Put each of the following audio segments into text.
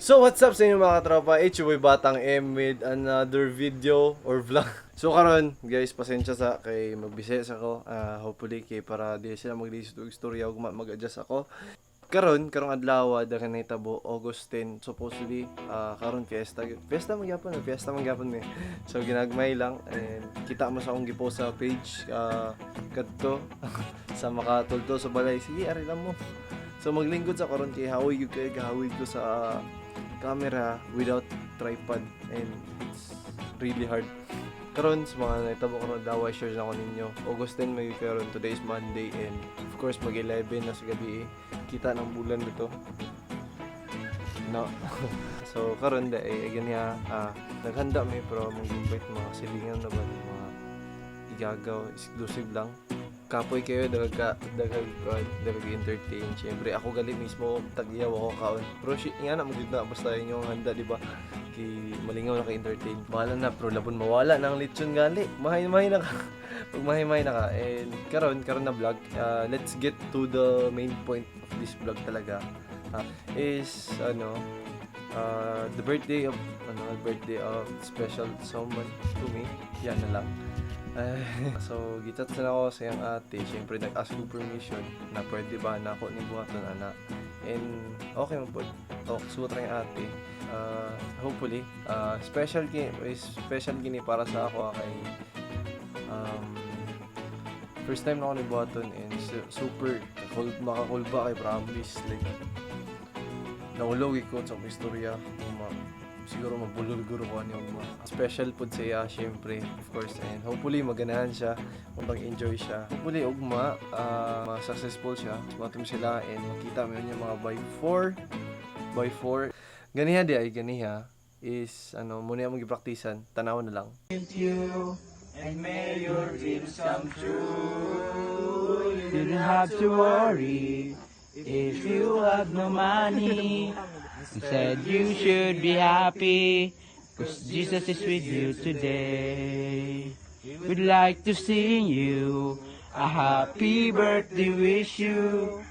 So what's up sa inyo, mga katropa? It's your boy Batang M with another video or vlog. So karon guys, pasensya sa kay magbisaya sa ko. Ah, hopefully kay para di sila maglisod og istorya ug mag-adjust ako. Karon, karong adlaw, daghan nahitabo, August 10 supposedly, karon fiesta. Fiesta man gyapon, fiesta man gyapon mi. So ginagmay lang and kita mo sa akong gipost sa page kadto sa makatulto sa balay. Sige, ari lang mo. So maglingkod sa karon kay hawoy gyud kay gahawid ko sa camera without tripod and it's really hard. Karon sa mga nahitabo karon adlaw, share na ko ninyo. August 10 may karon, today is Monday and of course mag-11 na sa gabi eh. Kita ng bulan dito. No. So karon da eh ganyan, naghanda mi pero mag-invite mga silingan na ba ng mga igagaw, exclusive lang. Kapoy kayo, daghag ka daghag kuan, daghag entertain. Syempre ako gali mismo tag-iyaw ako kaon. Pero shi nga na magyud na basta inyong handa, di ba? Kay malingaw na ka entertain. Bahala na pero labon mawala na ang lechon gali. Mahay-mahay na ka. Pag mahay-mahay na ka and karon karon na vlog, let's get to the main point of this vlog talaga. Is ano the birthday of ano birthday of special someone to me. Yan na lang. Ay, so, gichat na ako sa iyang ate. Siyempre, nag-ask ko permission na pwede ba na ako ni buhaton ana. And okay man po. Oh, suot ra yung ate. Hopefully, special kini para sa ako kay first time na ako ni buhaton and super makakulba kay promise, like naulog ko sa akong istorya. Siguro mabulol guro ko ani ugma. Special pud siya, syempre, of course, and hopefully maganahan siya, mag-enjoy siya. Hopefully ugma successful siya. Matum sila and makita mo yun yung mga by 4 by 4. Ganiha di ay ganiha is ano muna yung gipraktisan, tanaw na lang. You and may your dreams come true. You don't have to worry if you have no money. Instead, you should be happy, 'cause Jesus is with you today. We'd like to sing you a happy birthday, wish you.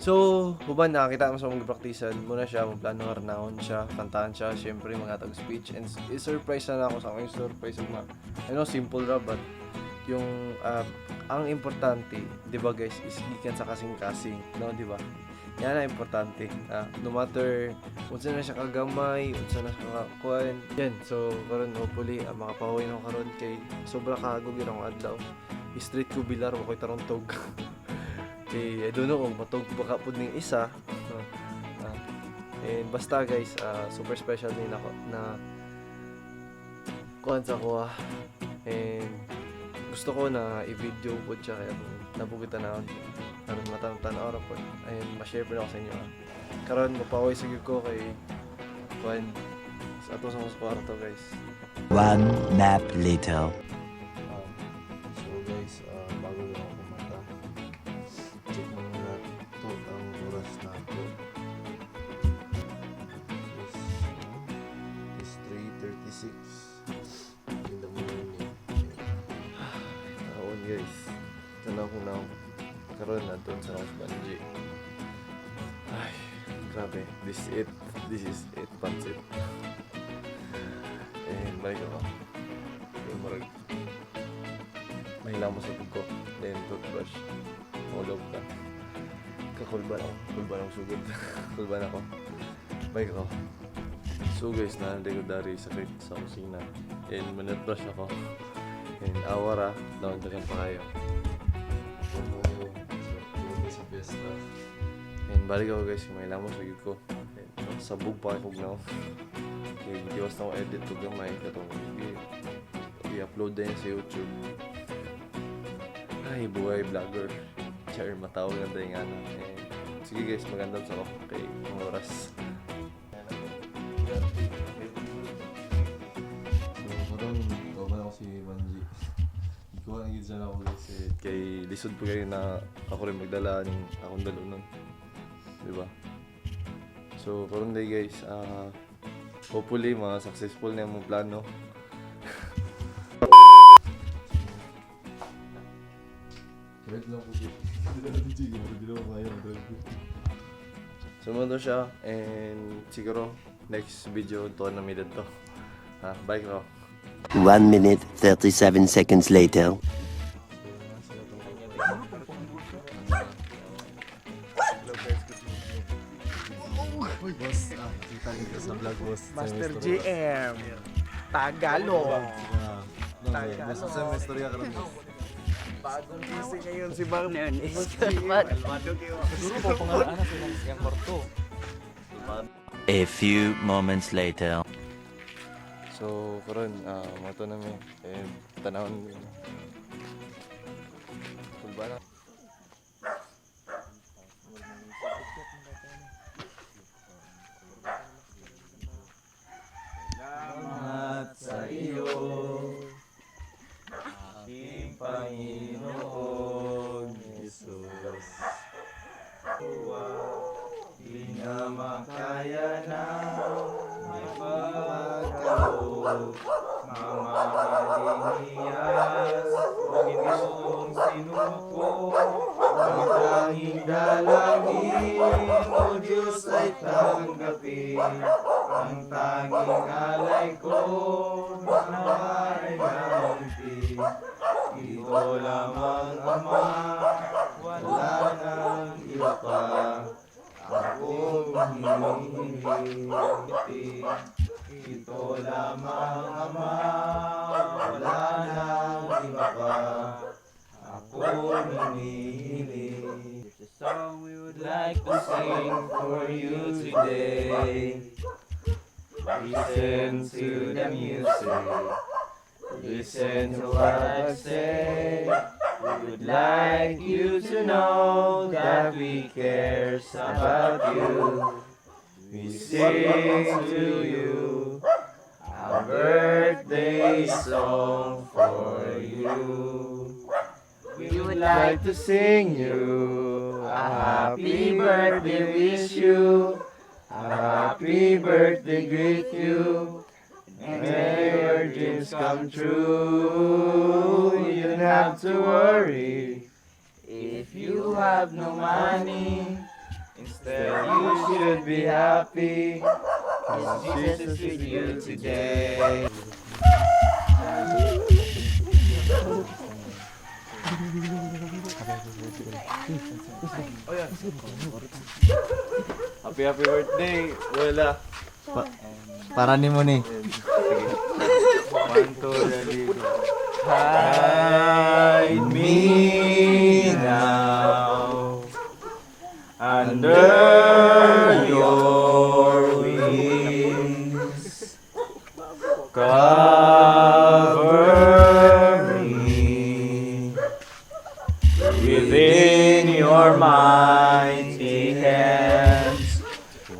So, huban nakakita mo sa mga praktisan, muna siya, magplano nga naon siya, kantahan siya, syempre mga tag speech, and i-surprise na ako sa akong surprise ugma. I know, simple ra, but yung ang importante, 'di ba guys, is gikan sa kasing-kasing, no, 'di ba? Yan ang importante. No matter unsa na siya kagamay, unsa na siya kakuan. Yan, so karon hopefully makapahuway na ako karon kay sobra kahagog yun akong adlaw. Straight ko bilar wa ko'y tarong tog. Kay I don't know kung matug baka pud ning isa. And basta guys, super special din ako na kuan sa ko. And gusto ko na i-video po siya kaya kung nabugitan na karon matan-tanaw ra po. Ayun, ma-share po na ako sa inyo. Karon mapaway sa gyud ko kay kuan sa ato sa kwarto, guys. One nap later. So guys, bago lang ako kumata. Check mo muna to ang oras na to. Is 3:36 in the morning. Taon guys. Tanaw ko na karon na doon sa House Banji. Ay, grabe. This is it. This is it. Pansit. And balik ako. Yung murag mahilamos sa ko. Then toothbrush. Ulog ka. Kakulba na ako. Kulba na ako sugod. Kulba na ako. Balik ako. So guys, naanday ko dari sa kusina. And manatbrush ako. And awara, naundagan pa kayo. So, so, sa fiesta. And balik ako guys, may lamos sa ko. And, no, sabog pa kayo na ako. Kaya giwas na ako edit to gamay. Katong i-upload din sa YouTube. Ay, buhay vlogger. Char, matawag na tayo nga na. Eh, sige guys, magandang sa ako. Kay mga oras. So, karon kauban ako si Banji. Ikuha na gid sana ako guys eh, kay lisod po kayo na ako rin magdala ning akong dalo nun. Di ba? So, karon day guys, hopefully mga successful na yung plano. Wait lang po. Hindi ko kaya mag-drive. So mo to siya and siguro next video to na mi to. Ha, bye ko. 1 minute, 37 seconds later. Boss, kita kita sa vlog, boss. Master JM. Tagalog. Tagalog. Boss, sa may istorya karon, boss. Bagong gising ngayon si Bang. A few moments later. So karon mo to na mi and tanawon mi. Kulba na. Salamat sa iyo, aking Panginoon Jesus. Di na makaya na may pagkaloob, mamahalin niyas, Panginoong sinuko, ang tanging dalangin, O Diyos ay tanggapin. Ang tanging alay ko, naway ngampi. Ito lamang, Ama, wala nang iba pa. Akong hinihiling. Ito lamang, Ama, wala nang iba pa. Akong hinihiling. There's a song we would like to sing for you today. Listen to the music. Listen to what I say. We would like you to know that we cares about you. We sing to you a birthday song for you. We would like to sing you a happy birthday, wish you a happy birthday, greet you. And may your dreams come true. You don't have to worry if you have no money. Instead, you should be happy, 'cause Jesus is with you today. Happy happy birthday, Wala. Para ni mo ni. One, two, ready, go. Hide me now under your wings. Cover me within your mighty hands.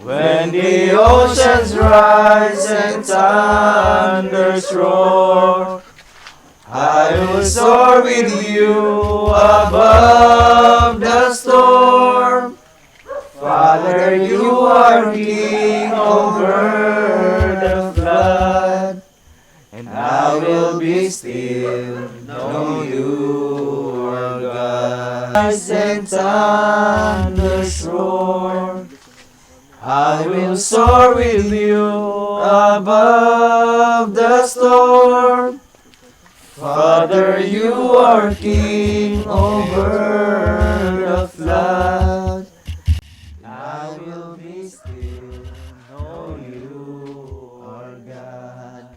When the oceans rise and thunders roar, I will soar with you above the storm. Father, you are king over the flood, and I will be still, know you are God. Rise and thunders roar, I will soar with you above the storm. Father, you are king over the flood. I will be still, know you are God.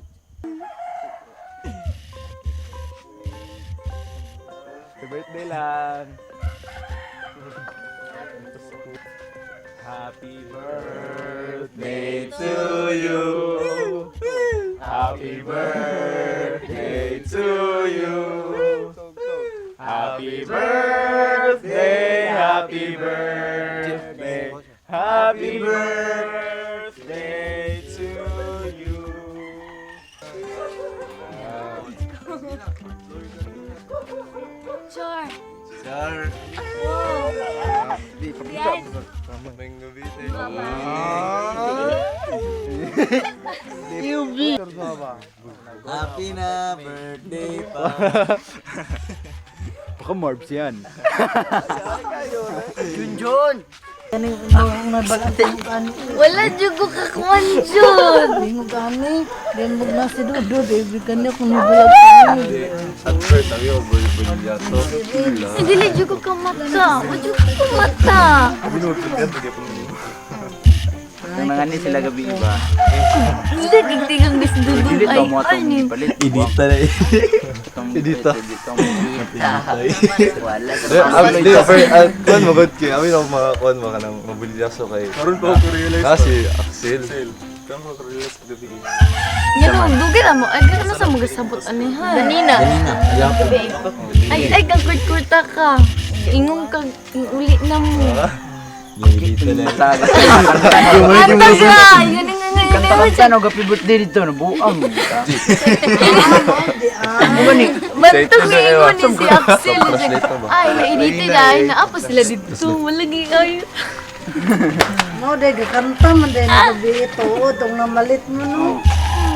Happy birthday lang. Happy birthday to you. Happy birthday to you. Happy birthday, happy birthday, happy birthday to you. Char. Char. Wow. Yan. Mango bite. Happy na birthday pa. Baka Marbs yan. Junjun! Wala jud ko kakuan jud. At first, sabi ko, bulyaso. Dili jud ko kamata. Wa jud ko kamata. Kung nangani sila gabi iba. Hindi gigtigang bisdudong Dili ay to mo atong anin. palit. Idita na eh. Idita. Wala sa Hindi, kuan mo good kay. Amin ako mga kuan mo kanang mabulyaso kay. Karon pa ako realize. Kasi Axel. Ngano dugay ra mo. Ay gano sa magasabot ani ha. Ganina. Ay ay kang kurta ka. Ingong kag uli na mo. Idita na. Matagas. Kanta ka. Yun nga nga yun. Kanta-kanta no, happy birthday dito, nabuang. Bantog ni ingon ni si Axel. Translate ba? Ay, nainiti na. Ay, naapa sila dito. Malagi ay. Mo day gakanta man day na gabi ito tong namalit mo no.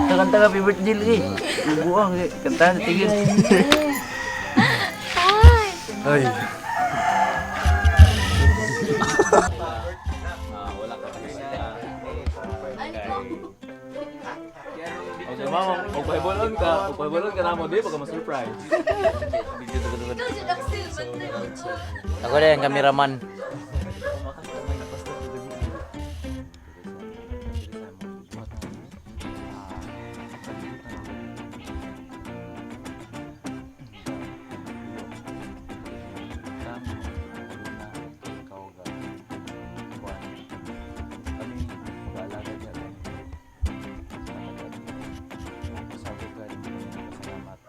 Kanta happy birthday lagi. Nabuang eh. Kanta na tigil. Ay. Ay. Okay, mama, magpahibalon ka, magpahibalon ka na mo, di ba ka ma-surprise? Ikaw jud Axel, bantay ko. Ako na yung cameraman.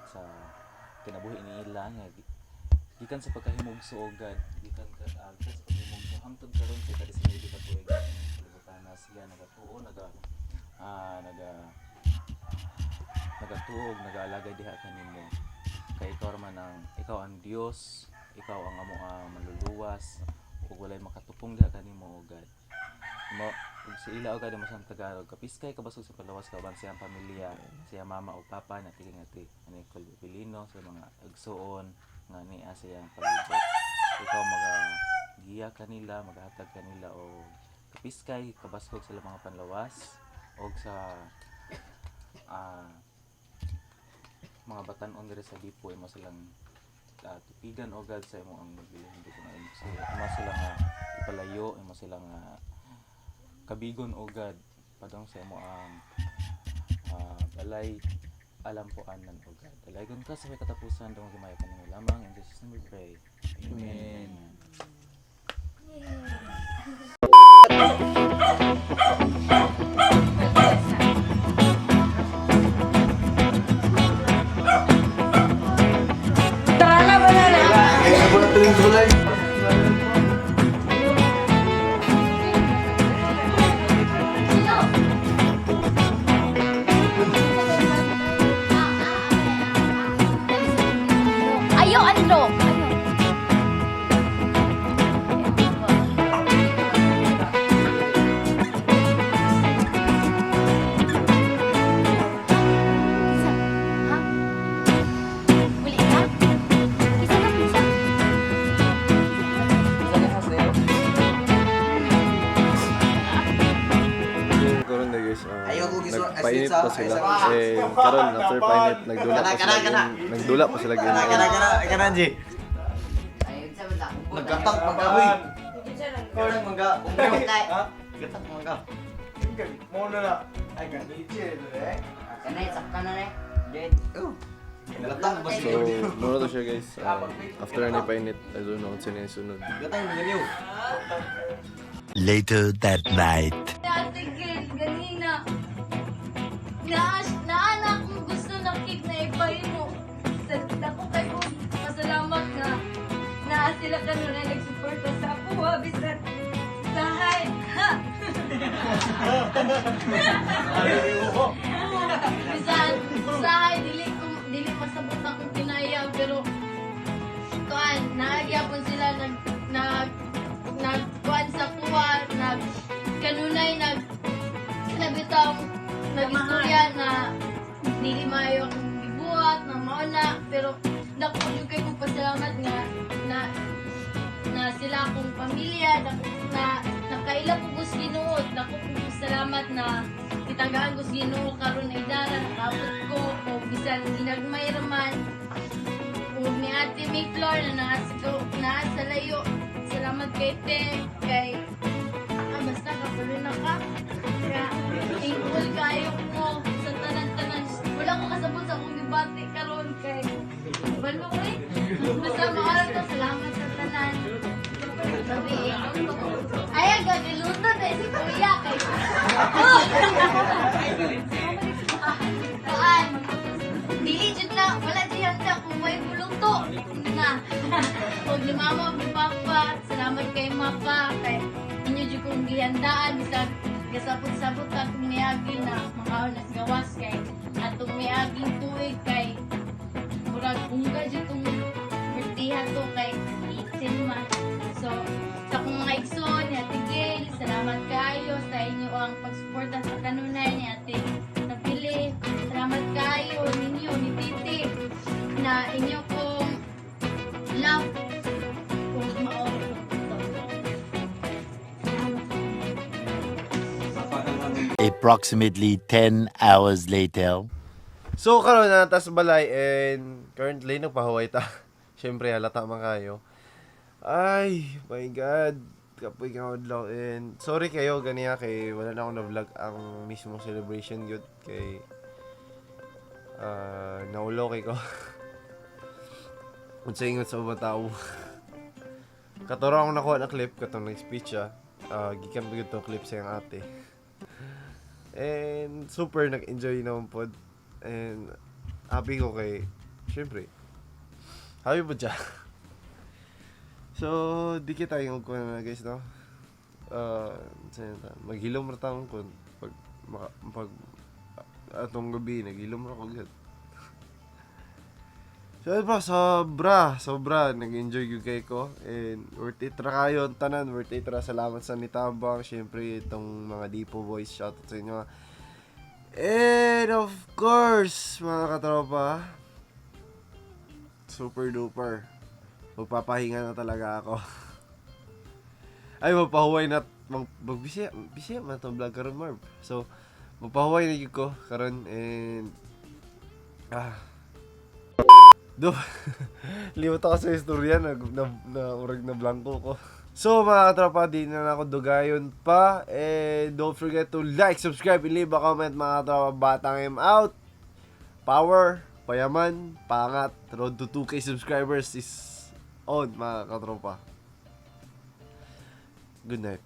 Sa kinabuhi ni ila nga gikan sa pagkahimugso og God, gikan ka gikan sa pagkahimugso hangtod karon sa 19 ka tuig kalibutan na siya nagatuo, naga ah, naga nagatuog, nagaalagay diha kanimo kay ikaw ra man ang ikaw ang Dios, ikaw ang amo ang manluluwas ug walay makatupong diha kanimo o God. Mo ug sa ila o God mo sa Tagalog kapiskay kabasog sa palawas kauban siyang pamilya, siya mama o papa na tiging ati ani Pilino sa mga igsuon nga niya siyang palibot. Ikaw maga giya kanila, magahatag kanila og kapiskay kabaskog sila mga panlawas og sa mga batan-on diri sa dipo imo silang tupigan og God sa imo ang magbilin dito nga imo sila imo sila nga ipalayo, imo sila nga kabigon og God padong sa imo ang balay alam po anan o God. Dalaygon ka sa may katapusan dungog himaya kanimo lamang. In Jesus name we pray. Amen. Ayo, ano? Ayo. Kisa? Ha? Uli ka? Kisa na, kisa? Karon na guys, nagpainit pa sila. Eh, karon after painit, nagdula pa sila. Nagdula pa sila ganyan. Kana, G. Nagkatak pagkahoy. Ikaw mangga. Ha? Gatak mangga. Mo na na. Ay ganito eh. Kanay, sakka na eh. Gatang ba So, muna to siya guys. After ni painit, I don't know kung sino yung sunod. Gatang ganyo. Later that night. Ate Gil, ganina. Naas, naana akong gusto na cake na ipahimo. Sa dako kay ko, pasalamat nga. Naa sila kanunay nagsuporta sa ako, ha, bisan. Sahay, ha! Bisan, sahay, dili, ko, dili masabot akong kinaya, pero kuan, naagyapon sila nag, nag, nag, kuan sa kuha, nag, kanunay, nag, kinabitaw, nag-istorya na dili maayo akong gibuhat, na mauna, pero dako jud kay ko. salamat nga na na sila akong pamilya, na nakaila ko sa Ginoo, dako ko salamat na gitagaan ko sa Ginoo karon ay dara nakaabot ko o bisan ginagmay ra man. Ug ni Ate May Flor na naa sa naa sa layo. Salamat kay te kay basta kapalo na ka. Kaya thankful kayo ko sa tanan-tanan. Wala ko kasabot sa akong gibati karon kay balo eh. Basta maaral to, salamat sa tanan. Sabi eh. Ay, ang gagaluto na si Kuya kay. Oh! Kuan. Dili jud na wala jud handa kung may muluto na. Og ni mama ug ni papa, salamat kay mapa kay inyo jud kong gihandaan bisag gasabot-sabot akong miagi na makaon at gawas kay atong miaging tuig kay murag bungga jud tong birthday to kay 18 man. So, sa akong mga igsoon ni Ate Gail, salamat kaayo sa inyo ang pagsuporta sa kanunay ni Ate Napili. Salamat kaayo ninyo ni Titi na inyo kong love kung mao ko. Salamat. Approximately 10 hours later. So karon na tas balay and currently nagpahuway ta. Syempre halata man kayo. Ay, my God. Kapoy ka adlaw and sorry kayo ganiya kay wala na akong na-vlog ang mismong celebration gyud kay naulo kay ko. Unsa ingon sa ubang tao. Katuro akong nakuha na clip katong nag-speech siya. Gikan gyud tong clip sa iyang ate. And super nag-enjoy naman pod. And happy ko kay, syempre, happy po siya. So, di kita yung kuha na guys, no? Saan ta? Maghilom ra taon ko pag, maka, pag atong gabi, naghilom ra ko gud. So, ayun pa, sobra, sobra, nag-enjoy gyud kay ko. And worth it ra kayo, ang tanan, worth it ra. Salamat sa nitabang, syempre, itong mga Dipo Boys, shoutout sa inyo. And of course, mga katropa, super duper. Magpapahinga na talaga ako. Ay, magpahuway na, magbisaya, bisaya man itong vlog karon Marv. So, magpahuway na yun ko karon and do, limot ako sa istorya, na, urag na blanco ko. So mga katropa, di na ako dugayon pa. And don't forget to like, subscribe, and leave a comment, mga katropa. Batang M out. Power, payaman, pangat. Road to 2K subscribers is on, mga katropa. Good night.